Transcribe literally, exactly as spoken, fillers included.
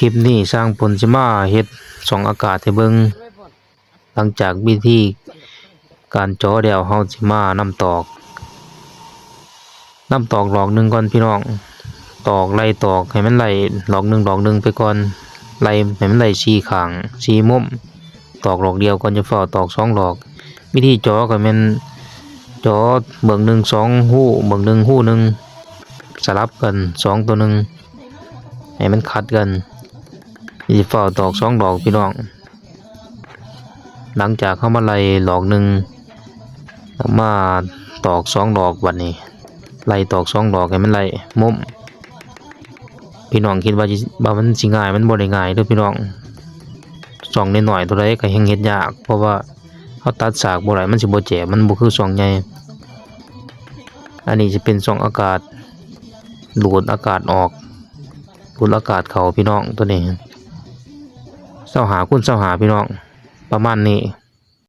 คลิปนี้ช่างพลสิมาเฮ็ดช่องอากาศให้เบิ่ง หลังจากวิธีการเจาะแล้ว เฮาสิมานำตอก นำตอกดอกหนึ่งก่อนพี่น้อง ตอกไล่ตอกให้มันไล่ดอกหนึ่งดอกหนึ่งไปก่อน ไล่ให้มันไล่สี่ข้างสี่มุม ตอกดอกเดียวก่อน อย่าฟ้าวตอกสองดอก วิธีเจาะก็แม่นเจาะเบิ่งหนึ่งสองฮู้ เบิ่งหนึ่งฮู้หนึ่ง สลับกันสองตัวหนึ่ง ให้มันขัดกัน อย่าฟ้าวตอกสองดอกพี่น้อง หลังจากเฮามาไล่ดอกหนึ่ง มาตอกสองดอกบัดนี้ ไล่ตอกสองดอกให้มันไล่มุม พี่น้องคิดว่าจิ ว่ามันสิง่าย มันบ่ได้ง่ายเด้อพี่น้อง ช่องน้อยๆตัวใดก็แฮ่งเฮ็ดยาก เพราะว่าเฮาตัดฉากบ่ได้ มันสิบ่แจ๋ว มันบ่คือช่องใหญ่ อันนี้สิเป็นช่องอากาศ ดูดอากาศออก ดูดอากาศเข้าพี่น้อง ตัวนี้ ซาวห้าคูณซาวห้าพี่น้อง ประมาณนี้